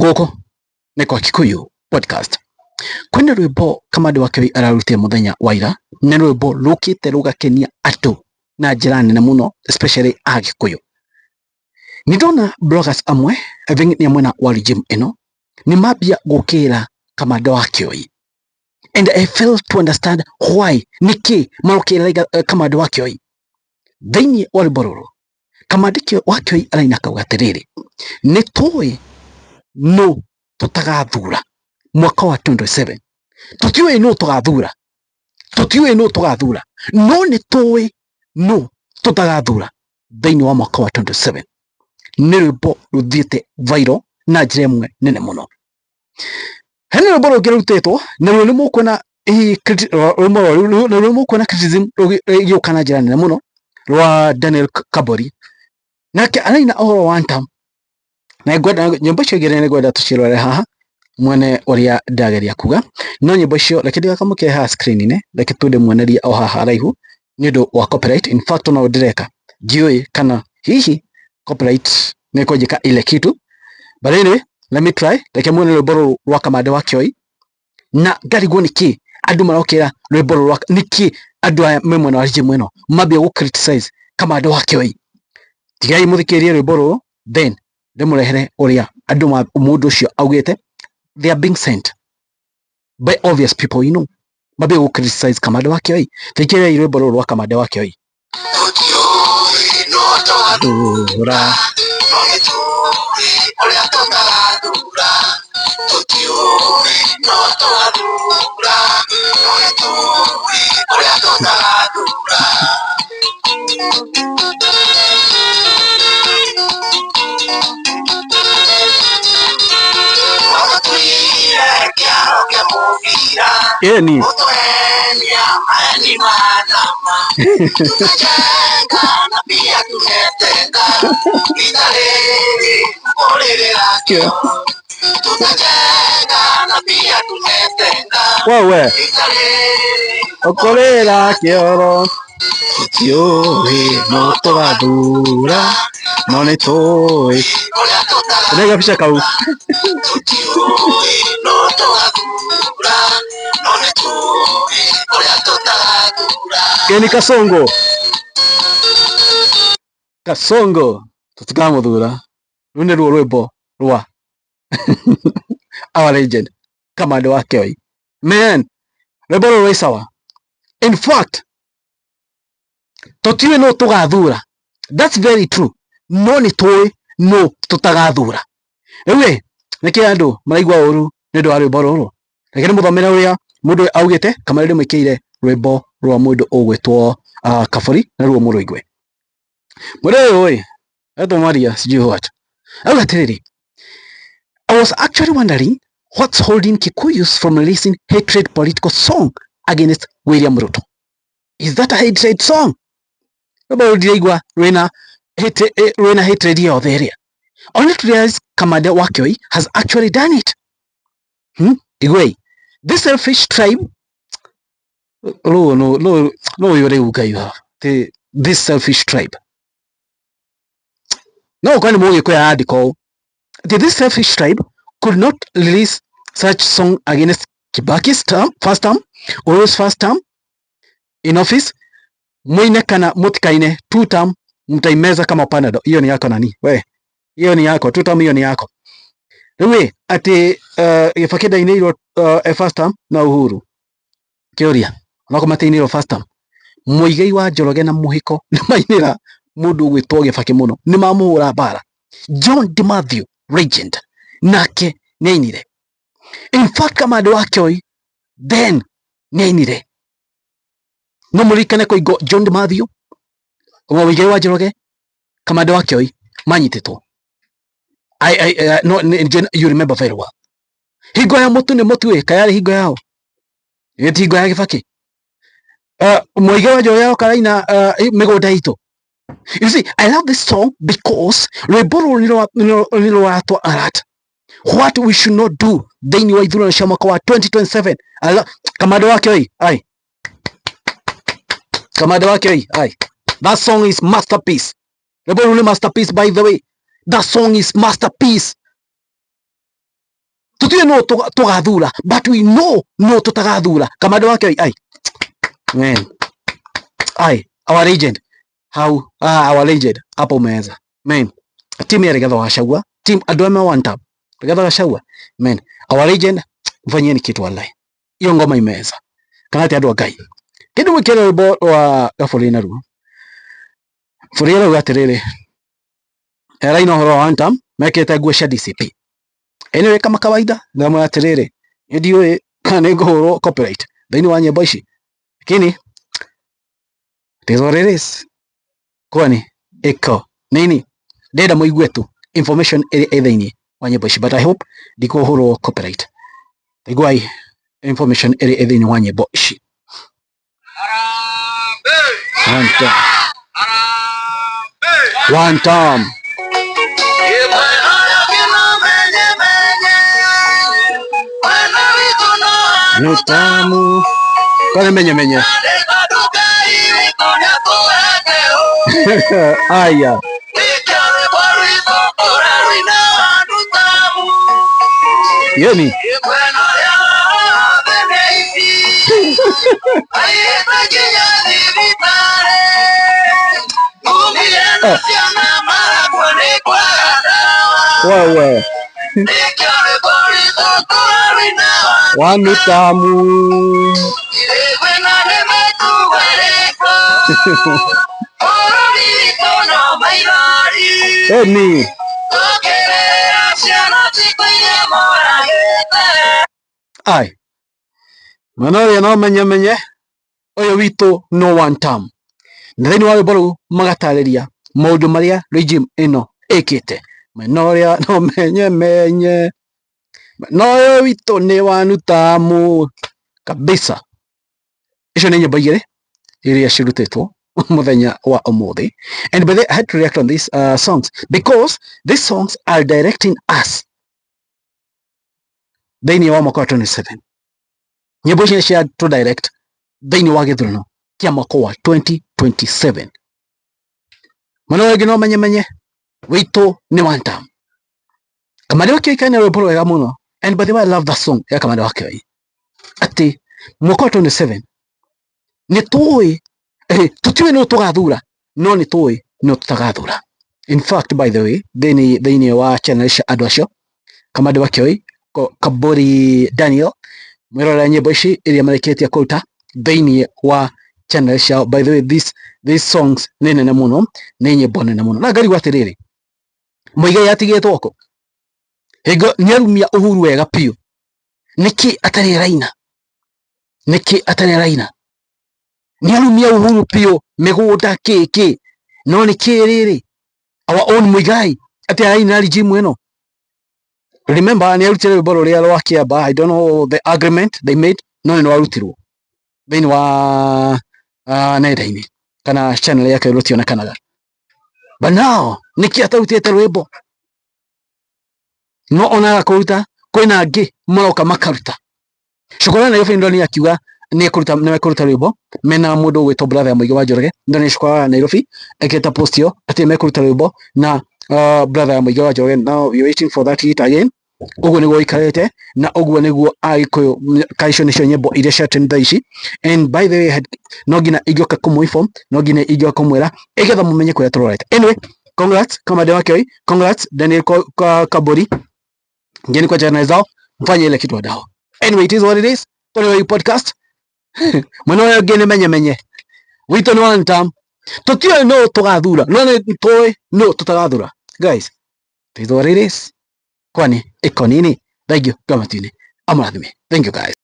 Gũkũ nĩ kwa Kikuyu Podcast. Kwĩna rwĩmbo Kamande wa Kĩoi ararutire mũthenya wa ira, nĩ rwĩmbo rũkĩte rũgakenia andũ na njĩra nene mũno, especially Agĩkũyũ. Nĩ ndona bloggers amwe, I think nĩ a mwena wa regime ĩno, nĩ mambia gũkĩra Kamande wa Kĩoi. And I fail to understand why, nĩkĩ marokĩrĩra Kamande wa Kĩoi. Thĩinĩ wa rwĩmbo rũrũ, Kamande wa Kĩoi araina akauga atĩrĩrĩ, nĩ tũĩ nũ tũtagathura mwaka wa 2027. Tũtiũĩ nũ tũgathura, tũtiũĩ nũ tũgathura, no nĩ tũĩ nũ tũtagathura thĩinĩ wa mwaka wa 2027. Nĩ rwĩmbo rũthiĩte viral na njĩra ĩmwe nene mũno. Hena rwĩmbo rũngĩ rũrutĩtwo naruo nĩ mũkuona hihi rwĩmbo rũrũ naruo nĩ mũkuona criticism ĩgĩũka na njĩra nene mũno rwa Daniel Kabori. Nake araina ũhoro wa one term. Na ngwenda nyĩmbo icio igĩrĩ nĩ ngwenda tũcirore haha mwene ũrĩa ndageria kuga. No nyĩmbo icio reke ndigakamũkĩre haha screen-inĩ, reke tu ndĩmuonerie o haha haraihu nĩ ũndũ wa copyright. In fact ona ndĩreka ndiũĩ kana hihi copyright nĩ ĩkũnjĩka ile kitu, but anyway let me try. Reke muone rwĩmbo rũrũ rwa Kamande wa Kĩoi na ngarigwo nĩkĩ andũ marokĩra rwĩmbo rũrũ rwa nĩkĩ andũ aya me mwena wa regime ĩno mambia gũ criticize Kamande wa Kĩoi. Tigai mũthikĩrĩrie rwĩmbo rũrũ, then ndĩmũrehere ũrĩa andũ mũndũ ũcio augĩte. They are being sent by obvious people you know, mambia gũ criticize Kamande wa Kĩoi. Thikĩrĩriai rwĩmbo rũrũ rwa Kamande wa Kĩoi. Tũtiũĩ no tũgathura, no nĩtũĩ ũrĩa tũtagathura. Tũtiũĩ no tũgathura, no nĩtũĩ ũrĩa tũtagathura. Mũtũtuire kĩaro kĩa mũbira, Ĩni. mũtũhenia maheni ma nama. Tutajenga na pia tumetenga, rita rĩrĩ kũrĩrĩra kĩo. Tutajenga na pia tumetenga, Wewe rita rĩrĩ ũkũrĩra kĩoro, tũtiũĩ no tũgathura, no nĩ tũĩ. Ũrĩa tũtagathura. Nĩ gabica kau. Tũtiũĩ no tũgathura, no nĩtũĩ ũrĩa tũtagathura. Ĩni Kasongo. Kasongo tũtikamũthura. Rũu nĩruo rwĩmbo rwa our legend Kamande wa Kĩoi. Man, rwĩmbo rũrũ rwĩ sawa. In fact, tũtiũĩ nũ tũgathura. That's very true. No nĩ tũĩ nũ tũtagathura. Rĩu ĩ, nĩkĩ andũ maraigua ũru nĩ ũndũ wa rwĩmbo rũrũ? Reke ndĩmũthomere ũrĩa mũndũ ũyũ augĩte kamũira ndĩmwĩkĩire rwĩmbo rwa mũndũ ũgwĩtwo Kabori na ruo mũrũigue. Mũndũ ũyũ ĩ, etwo Maria sijui what. Auga atĩrĩrĩ, "I was actually wondering what's holding Kikuyus from releasing hatred political song against William Ruto. Is that a hatred song?" Rwĩmbo rũrũ ndiraigua rwĩna hate, rwĩna hatred yothe ĩrĩa. Only to realize Kamande wa Kĩoi has actually done it. Igwei. This selfish tribe, rũũ no no no ũyũ rĩu Ngai wa this selfish tribe. No ũkorwo nĩ Mũgĩkũyũ arandĩka ũũ. Atĩ this selfish tribe could not release such song against Kibaki's term, first term, Uhuru's first term in office. Muine kana mutikaine, two term mtaimeza kama Panadol. Hiyo ni yako nani? We. Hiyo ni yako, two term hiyo ni yako. Rĩu ĩ, atĩ Kibaki ndainĩirwo first term na Uhuru. Kĩũria, onako matiinĩirwo first term. Muigai wa Njoroge na Mũhiko nĩ mainĩra mũndũ ũgwĩtwo Kibaki mũno, nĩ mamũhũra mbara. John de Mathew legend nake nĩ ainire. In fact, Kamande wa Kĩoi then nĩ ainire. No mũririkane kũingwo John de Mathew, Muigai wa Njoroge, Kamande wa Kĩoi manyitĩtwo. No, you remember very well. Hingo ya mũtu nĩ mũtu ĩ, kayarĩ hingo yao. Ĩ ti hingo ya Kibaki. Muigai wa Njoroge oka araina mĩgũnda itũ. You see, I love this song because rwĩmbo rũrũ nĩ rũratwa alert what we should not do thĩinĩ wa ithurano cia mwaka wa 2027. Kamande wa Kĩoi, ai. Kamande wa Kĩoi, ai. That song is masterpiece. Rwĩmbo rũrũ nĩ masterpiece, by the way. That song is masterpiece. Tutiwe no tugathura, but we know no tutagathura. Kamande wake ai man, ai our legend, how our legend hapo umeweza man. Timu ya Rigathi wa Gachagua, team andu ame one time Rigathi wa Gachagua man, our legend, mfanyieni kitu wallahi, iyo ngoma imeweza kana ati andu a Ngai kindu mwikire rwimbo rwa Gaburi naruo. Buri arauga atiriri, araina ũhoro wa one time mekĩrĩte nguo cia DCP. Anyway, kama kawaida ndamwĩra atiriri, ndiũĩ kana nĩ ngũhũrwo copyright thĩinĩ wa nyĩmbo ici, lakini it is what it is. Kwani iko nini, ndĩrenda mũigue tu information ĩrĩa ĩ thĩinĩ wa nyĩmbo ici, but I hope ndikũhũrwo copyright. Iguai information ĩrĩa ĩ thĩinĩ wa nyĩmbo ici. One time. One time. Nĩ tamu kwani menye menye. Aya, yeni wewe wanu tamu. Eni ai mwena ũrĩa no menye menye ũyũ witũ no one term. Na thĩinĩ wa rwĩmbo rũu magatarĩria maũndũ marĩa regime ĩno ĩkĩte. Mwena ũrĩa no menye menye no ũyũ witũ nĩ wanu tamu kabisa. Icio nĩ nyĩmbo igĩrĩ iria cirutĩtwo mũthenya wa ũmũthĩ. And by the way, I had to react on these songs because these songs are directing us thĩinĩ wa mwaka wa 27. Nyĩmbo ici nĩ cia to direct thĩinĩ wa gĩthurano kĩa mwaka wa 2027. Mwena ũyũ ũngĩ no menye menye witũ nĩ one term. Kamande wa Kĩoi nĩ rwĩmbo rwega mũno. And by the way, I love that song ya Kamande wa Kĩoi. Atĩ mwaka wa 27 nĩ tũĩ tũtiũĩ nũ tũgathura, no nĩ tũĩ nũ tũtagathura. In fact, by the way, thĩinĩ wa channel cia andũ acio Kamande wa Kĩoi, Kaburi Daniel, mwĩrorera nyĩmbo ici iria marĩkĩtie kũruta thĩinĩ wa channel ciao. By the way, these songs nĩ nene mũno, nĩ nyĩmbo nene mũno. Na ngarigwo atĩrĩrĩ, Muigai atigĩtwo kũ? Hingo nĩarumia Uhuru wega biũ, nĩkĩ atarĩ araina? Nĩkĩ atarĩ araina? Nĩarumia Uhuru biũ, mĩgũnda kĩ kĩ, no nĩkĩ rĩrĩ our own Muigai atĩ araina regime ĩno? Remember nĩarutire rwĩmbo rũrĩa rwa Kĩamba, I don't know the agreement they made, no nĩ rwarutirwo thĩinĩ wa nenda-inĩ kana channel yake rũtionekanaga. But now nĩkĩ atarutĩte rwĩmbo? No onaga kũruta kwĩna angĩ maroka makaruta. Cukura Nairobi ndoni akiuga nĩ mekũruta rwĩmbo mena mũndũ ũgwĩtwo brother ya Mũigi wa Njoroge. Ndoni Cukura Nairobi ekĩte post ĩyo atĩ mekũruta rwĩmbo na brother ya Mũigi wa Njoroge. Now we waiting for that hit again. Ũguo nĩguo ikarĩte na ũguo nĩguo Agĩkũyũ ka icio nĩcio nyĩmbo iria cia trend thaa ici. And by the way, no nginya ingĩũka kũmũ-inform, no nginya ingĩũka kũmwĩra ĩgetha mũmenye kũrĩa tũrorete. Anyway, congrats Kamande wa Kĩoi, congrats Daniel Kaburi, ngeni kwa channel zao mfanye ile kitu wadau. Anyway, it is what it is. Kwa podcast mwena ũyũ ũngĩ nĩ menye menye witũ nĩ one term, tũtiũĩ nũ tũgathura, no nĩ tũĩ nũ tũtagathura. Guys, it is what it is. Kwani iko nini? Thank you. Kama tini amurathime. Thank you guys.